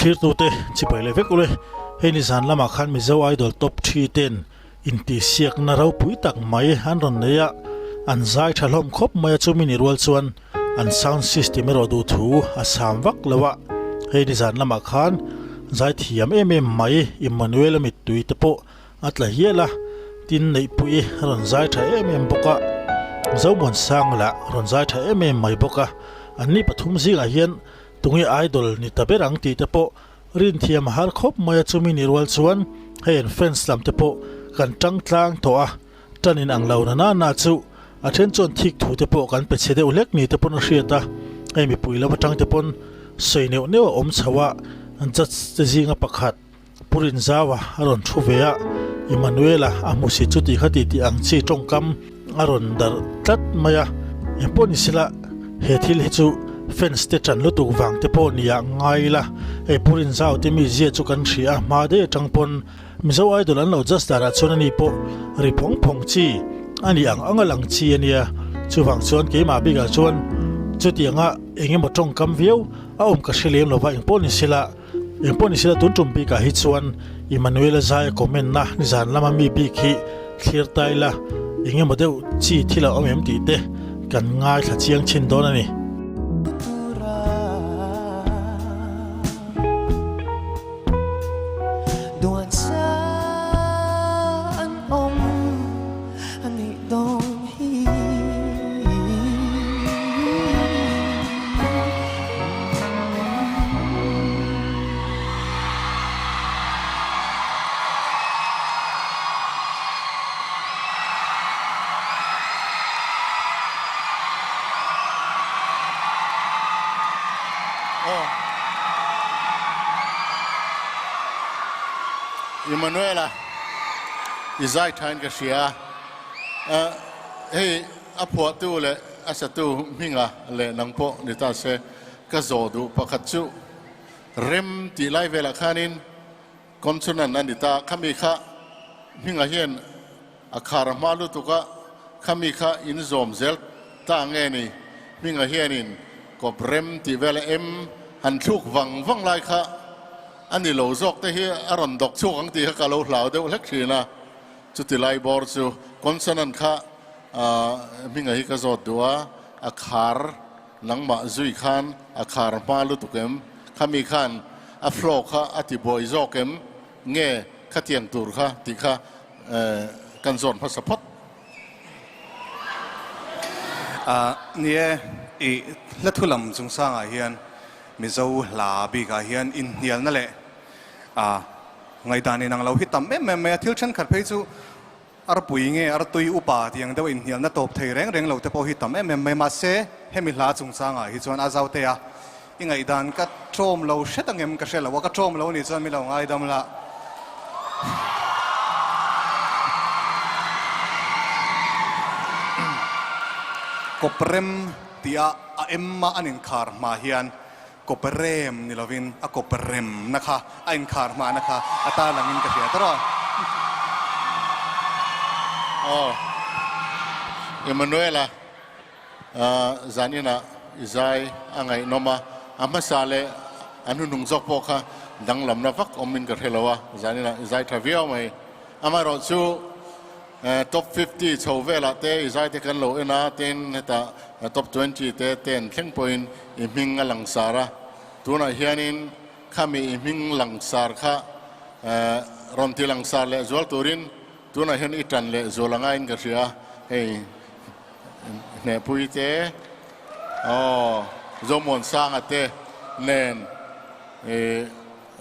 Thlirtute chipai leh vek ule, hei ni zan lamah khan Mizo Idol Top thi ten intihsiakna ropui tak mai an rawn nei a, an zai tha hlawm khawp mai a chumi ni rual chuan an sound system erawh duh thu a sam vak lo a, hei ni zan lamah khan zai thiam em em mai Immanuel-a mittui te pawh A tla hial a, tin Neihpuii a rawn zai tha em em bawk a, Zomuansanga lah rawn zai tha em em mai bawk a, anni pathum zingah hian tunge idol ni ta ber ang tih te pawh rinthiam a har khawp mai a, chumi ni rual chuan hei an fans lam te pawh kan tang tlang tawh a, tan in ang lo na na na chu a then chuan thik thu te pawh kan pe chhe deuh hlek ni te pawn a hriat a, hei mipui lam atang te pawn sawi neuh neuh a awm chho a, judge te zinga pakhat. Pu Rinzaua a rawn thu ve a, Emmanuela a hmu si chuti kha ti tih ang chi tawngkam a rawn darh tlat mai a. Engpawh ni sela, he thil hi chu fans te ṭan lutuk vang te pawh nia ngai ila, hei Pu Rinzau te mizia chu kan hria a, hma daih atang pawn Mizo Idol an lo just darah chuan ani pawh ri phawng phawng chi a ni ang ang a lang chi a nia. Chuvang chuan keimah bikah chuan chutianga eng emaw tawngkam viau a awm ka hre lem lova engpawh ni sela, Engpawh ni sela tun tum bikah hi chuan Emmanuel-a zai a comment na nizan lama mi bik hi thlir ta ila eng emaw deuh chi thil a awm em tih te kan ngaithla chiang chhin dawn a ni. Emmanuela i zai thain ka hria hei a phuahtu leh a satu hminga leh nang pawh ni ta se ka zawh duh pakhat chu rem tih lai velah khanin consonant a ni ta khami kha hminga hian a khar hma lutuk a khami kha in zawm zel ta nge ni hminga hianin kawp rem tih vela em han thluk vang vang lai kha a ni lo zawk te hi a rawn dawk chhuak ang tih kha ka lo hlau deuh hlek thin a chuti lai bawr chu consonant kha hminga hi ka zawt duh a a khar Nangmah zui khan a khar hma lutuk em? Khami khan a flow kha a ti buai zawk em? Nge khatiang tur kha tih kha kan zawn hmasa phawt. Ni e, i hla thu lam chungchangah hian Mizo hla bikah hian inhnialna leh ngaihdan inang lo hi tam em em mai a, thil thenkhat phei chu Arpui nge artui upa tih ang deuh inhnialna tawp thei reng reng lo te pawh hi tam em em mai. Mahse, hemi hla chungchangah hi chuan a zaute a, i ngaihdan ka ṭawm lo hret angem ka hre lo a, ka ṭawm lo nih chuan mi lo ngaidam la. Kawprem tih a a em a an inkhar hma hian Kawprem ni lovin a kawpremna kha a inkhar hmahna kha a tarlangin ka hria tawrh a. Aw Emmanuela zaninah i zai a ngaihnawm a, a hmasa leh a hnuhnung zawk pawh kha danglamna vak awmin ka hre lo a, zaninah i zai tha viau mai. Amaherawhchu Top 50 chho velah te i zai te kan lo en a, tin hetah top 20 te ten thleng pawhin i hming a langsar a, tunah hianin khami i hming langsar kha rawn ti langsar leh zual turin tunah hian i tan leh zual angaiin ka hria, hei Hnehpui te aw Zomuansanga te nen i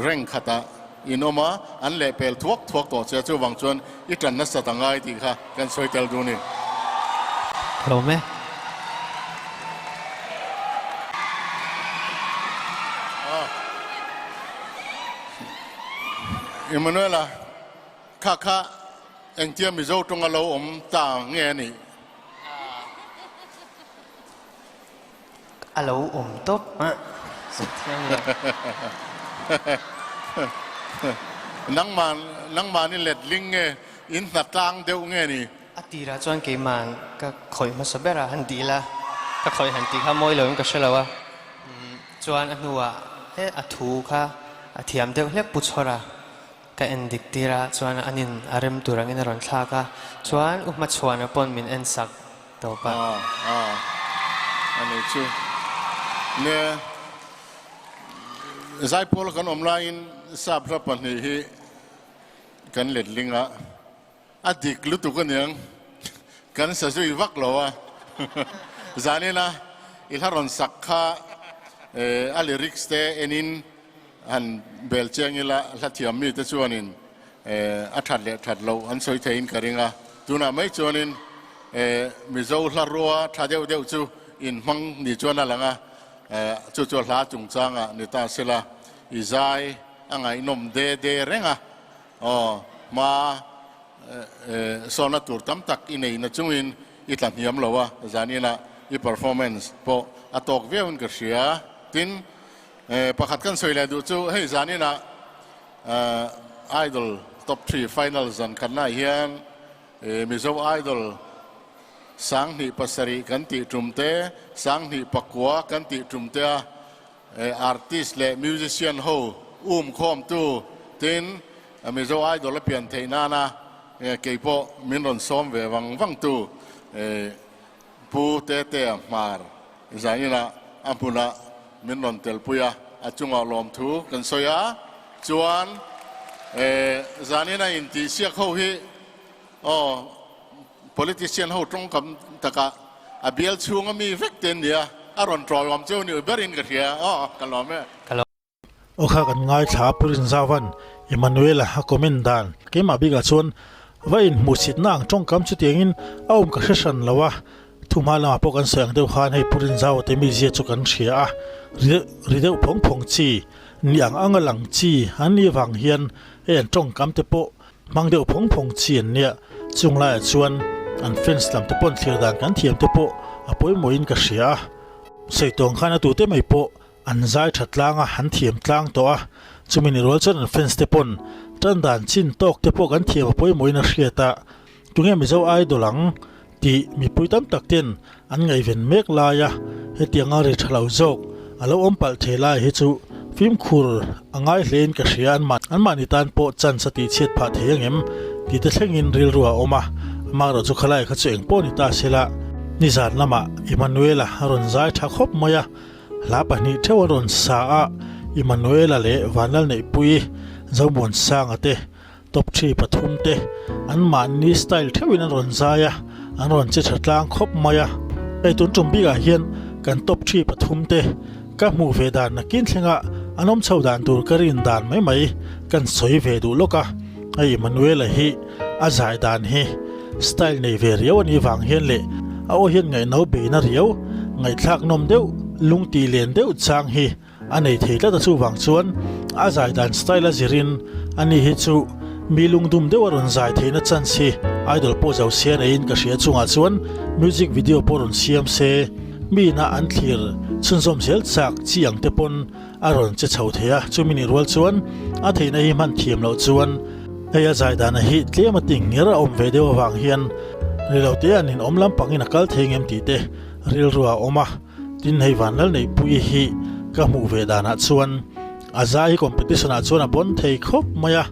Reng khatah in awm a, an lehpel thuak thuak tawh che a, chuvang chuan i tan nasat a ngai tih kha kan sawi tel duh a ni. Hlawm e. Emmanuela, kha kha engtia Mizo tawnga lo awm ta nge a nih? A lo awm tawp a, Sawthiam lo. Nangman, nangman i letling nge, in hna tlang deuh nge ni? A tirah chuan keiman ka khawih hmasa ber a, han dil a, ka khawih han tih kha mawi lo in ka hre lo a, chuan a hnuah he a thu kha A thiam deuh hlek pu chhawr a, ka en dik tir a, chuan an in a rem tur angin a rawn thlak a, chuan u hmachhuana pawn min en sak tawp a. Aw aw a ni chu. Nia Zaipawl kan awm laiin sap hla pahnih hi kan letling a. A dik lutuk aniang, kan sa zui vak lo a. Zanina i hla rawn sak kha a lyrics te enin han bel chiang ila hla thiam mite chuanin a that leh that loh an sawi theiin ka ring a. Tunah mai chuanin Mizo hla rua tha deuh deuh chu in hmang ni chuan a lang a, chu chu a hla chungchangah ni ta sela i zai a ngaihnawm de de reng a. Aw, hma sawna tur tam tak i nei na chungin i tla hniam lo a, zaninah i performance pawh a tawk viauin ka hria. Tin, pakhat kan sawi leh duh chu hei zaninah Idol Top Three Final zan khatnaah hian Mizo Idol 2007 kan tih tum te, 2009 kan tih tum te a, Artist leh musician ho um khawmtu tin Mizo Idol a pian theih nana kei pawh min rawn sawm ve vang vang tu Pu Tetea Hmar zaninah a hmunah min rawn telpui a, a chungah lawmthu kan sawi a, chuan zanina intihsiak ho hi aw Politician ho tawngkam takah a bial chhunga mi vek te an nia, a rawn tawiawm cheu ni berin ka hria aw, ka lawm e. Aw kha kan ngaithla a Pu Rinzauvan Emmanuel-a a comment dan keimah bikah chuan va inhmuhsitna ang tawngkam chutiangin a awm ka hre hran lo a, thuhma lamah pawh kan sawi ang deuh khan hei Pu Rinzaua te mizia chu kan hria a, ri deuh phawng phawng chi ni ang anga lang chi an nih avang hian hei an tawngkam te pawh Hmang deuh phawng phawng chi an nia, chung laiah chuan an fans lam te pawn thlir dan kan thiam te pawh a pawimawhin ka hria a. Sawi tawng khan a tute mai pawh an zai tha tlang a, an thiam tlang tawh a, chumi ni rual chuan an fans te pawn tan dan chin tawk te pawh kan thiam a pawimawhin a hriat a, tunge Mizo Idol ang tih mipui tam tak ten an ngaihven mek lai a, hetianga ri tha lo zawk a lo awm palh thei lai hi chu fimkhur a ngai hlein ka hria an anmahni tan pawh chance a tihchhiat phah thei angem tih te thlengin rilru a awm a, amaherawh chu khalai kha chu engpawh ni ta sela nizan lamah Emmanuela a rawn zai tha khawp mai a, hla pahnih theuh a rawn sa a, Emmanuela leh Vanlalneihpuii Zomuansanga te Top 3 pathum te an mahni style theuhin an rawn zai a, an rawn che tha tlang khawp mai a. Hei tun tum bikah hian kan top 3 pathum te ka hmuh ve dan nakin thlenga an awm chho dan tur ka rin dan mai mai kan sawi ve duh lawk a. Hei Emmanuela hi a zai dan hi style nei ve riau a nih vang hian leh a aw hian ngaihno beina riau, ngaihthlak nawm deuh, lungtih len deuh chang hi A nei thei tlat a chuvang chuan a zai dan style a zirin ani hi chu mi lungdum deuh a rawn zai theihna chance hi idol pawh zo se a neiin ka hria chungah chuan music video pawh rawn siam se mi ina an thlir chhunzawm zel chak chi ang te pawn a rawn che chho thei a chumi nih rual chuan a theihna hi hman thiam loh chuan hei a zai dana hi tlem a ti ngher a awm ve deuh avang hian rilote an in awm lampangin a kal thei ngem tih te rilru a awm a. Tin hei Vanlalneihpuii hi ka hmuh ve danah chuan a zai hi competition ah chuan a bon thei khawp mai a,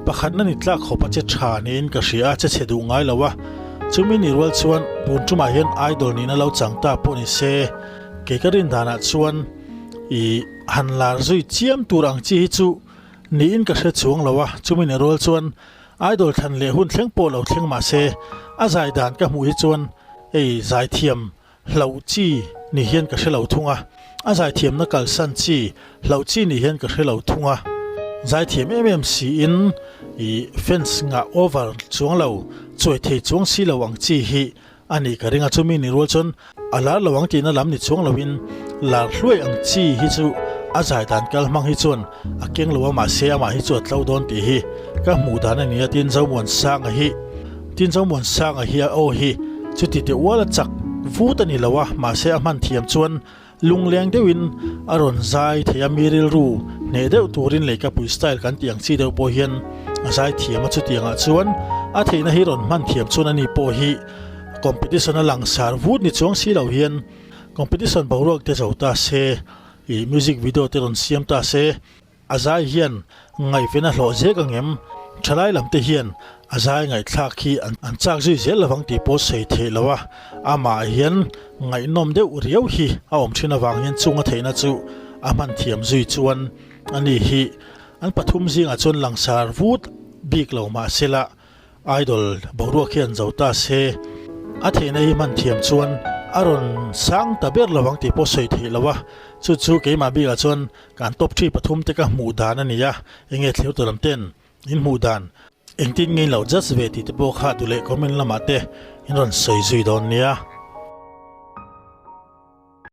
pakhatna ni tlak khawp a che tha niin ka hria a, che chhe duh ngai lo a, chumi ni rual chuan tun tumah hian idol nihna lo chang ta pawh ni se, kei ka rin danah chuan i han lar zui chiam tur ang chi hi chu niin ka hre chuang lo a, chumi ni rual chuan idol thlan leh hun thleng pawh lo thleng mah se a zai dan ka hmuh hi chuan hei zaithiam Hlauh chi ni hian ka hre lo thung a, a zaithiamna kalsan chi hlauh chi ni hian ka hre lo thung a. Zaithiam em em siin i fans ngah over chuang lo, chuai thei chuang si lo ang chi hi a nih ka ring a, chumi ni rual chuan a lar lo ang tihna lam ni chuang loin lar hluai ang chi hi chu a zai dan kal hmang hi chuan a keng lo a, mahse amah hi chu a tlo dawn tih hi ka hmuh dan a ni a, tin Zomuansanga hi. Tin Zomuansanga hi a aw hi chuti teh ual a chak vut a ni lo a, mahse a hman thiam chuan lungleng deuhin a rawn zai thei a, mi rilru hneh deuh turin leikapui style kan tih ang chi deuh pawh hian a zai thiam a, chutiangah chuan a theihna hi rawn hman thiam chuan ani pawh hi competition a langsar vut ni chuang si lo hian competition boruak te zo ta se, ih music video te rawn siam ta se. A zai hian ngaihven a hlawh zek ang em? Thalai lam te hian a zai ngaihthlak hi an chak zui zel lovang tih pawh sawi theih lo a, amah hian ngaihnawm deuh riau hi a awm thin avang hian chung a theihna chu a hman thiam zui chuan a ni hi. An pathum zingah chuan langsar vut bik lo mahsela Idol boruak hian zo ta se, a theihna hi hman thiam chuan a rawn sang ta ber lovang tih pawh sawi theih lo a, chu chu keimah bikah chuan kan top thi pathum te ka hmuh dan a ni a, enge thlir tawh lam ten in hmuh dan engtin nge in lo judge ve tih te pawh kha duh leh comment lamah te in rawn sawi zui dawn nia.